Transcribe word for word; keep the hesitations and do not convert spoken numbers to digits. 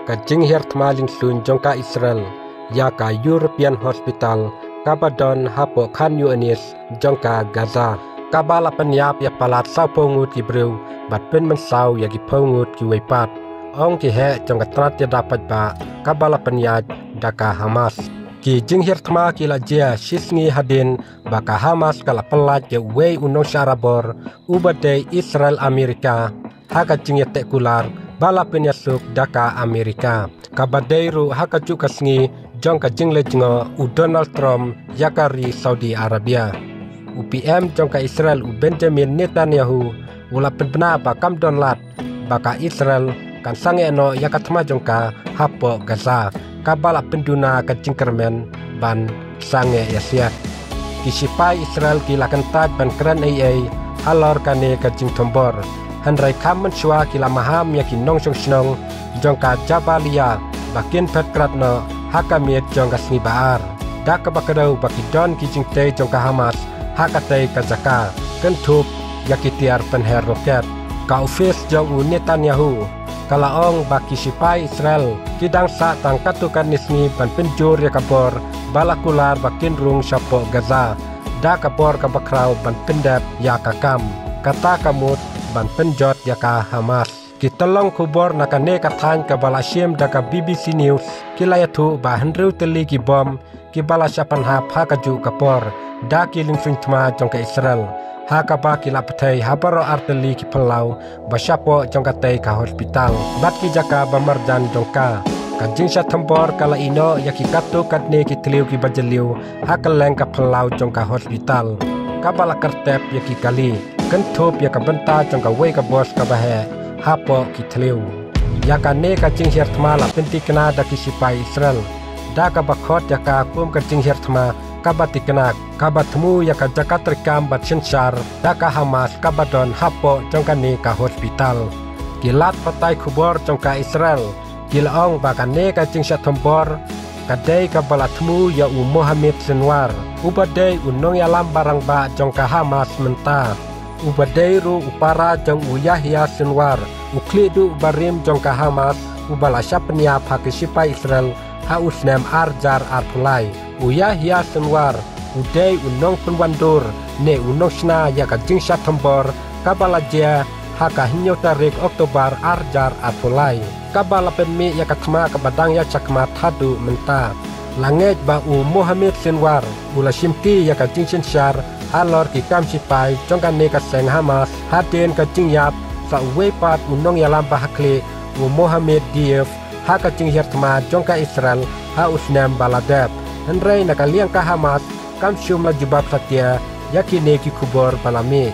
Ka jinghiar thma lyngkhlun jong ka Israel ïa ka European Hospital kaba don hapoh Khan Younis jong ka Gaza, kaba la pynïap ïa palat sawphew ngut ki briew bad pynmynsaw ïa ki phew ngut kiwei pat, ong ki heh jong ka tnat ïada paidbah kaba la pynïaid da ka Hamas. Ki jinghiar thma ki la jia shisngi hadien ba ka Hamas ka la pyllait ïa uwei u nongshah rabor uba dei Israel Amerika ha ka jingïateh kular ba la pynïasuk da ka Amerika, kaba dei ruh ha kajuh ka sngi jong ka jingleit jngoh u Donald Trump ïa ka ri Saudi Arabia. U P M jong ka Israel u Benjamin Netanyahu u la pynbna ba kam don lad ba ka Israel kan sangeh noh ïa ka thma jong ka hapoh Gaza, kaba la pynduna ka jingkyrmen ban sangeh ïasiat. Ki sipai Israel ki la kyntait ban kren ei ei halor kane ka jingthombor, hynrei kham mynshuwa ki la maham ïa ki nongshong shnong jong ka Jabalia ba kin phet krat noh ha ka miet jong ka sngi ba ar, da kaba kdew ba ki don ki jingtei jong ka Hamas ha katei ka jaka, kynthup ïa ki tiar pynher roket. Ka ophis jong u Netanyahu ka la ong ba ki sipai Israel ki dang sah tang katto katne sngi ban pynjur ïa ka bor ba la kular ba kin rung shapoh Gaza, da ka bor kaba khraw ban pyndep ïa ka kam, kata ka mut ban pynjot ïa ka Hamas. Ki tyllong khubor na kane ka thaiñ kaba la shim da ka B B C News ki la ïathuh ba hynriew tylli ki bom kiba la shah pynhap ha kajuh ka por da ki lyngkhlun thma jong ka Israel, ha kaba ki la pynthei ha baroh ar tylli ki phyllaw ba shapoh jong katei ka hospital bad ki jaka ba marjan jong ka. Ka jingshah thombor ka la ïehnoh ïa ki katto katne ki thliew kiba jylliew ha kylleng ka phyllaw jong ka hospital, kaba la kyrtep ïa ki kali, kynthup ïa ka bynta jong kawei ka bos kaba heh hapoh ki thliew. Ïa kane ka jinghiar thma la pyntikna da ki sipai Israel, da kaba khot ïa ka kum ka jinghiar thma kaba tikna, kaba thmu ïa ka jaka treikam bad synshar da ka Hamas kaba don hapoh jong kane ka hospital. Ki lad pathai khubor jong ka Israel ki la ong ba kane ka jingshah thombor ka dei kaba la thmu ïa u Mohammed Sinwar, uba dei u nongïalam ba rangbah jong ka Hamas mynta, uba dei ruh u para jong u Yahya Sinwar, u khlieh duh barim jong ka Hamas, uba la shah pynïap ha ki sipai Israel ha u snem ar hajar arphew lai. U Yahya Sinwar u dei u nongpynwandur ne u nongshna ïa ka jingshah thombor kaba la jia ha ka hynñiew tarik October ar hajar arphew lai, kaba la pynmih ïa ka thma kaba dang ïaid shakhmat haduh mynta. La ngeit ba u Mohammed Sinwar u la shimti ïa ka jingsynshar halor ki kam sipai jong kane ka seng Hamas hadien ka jingïap sa uwei pat u nongïalam ba ha khlieh, u Mohammed Deif, ha ka jinghiar thma jong ka Israel ha u snem ba la dep. Hynrei na ka liang ka Hamas kam shym la jubab satia ïa kine ki khubor ba la mih.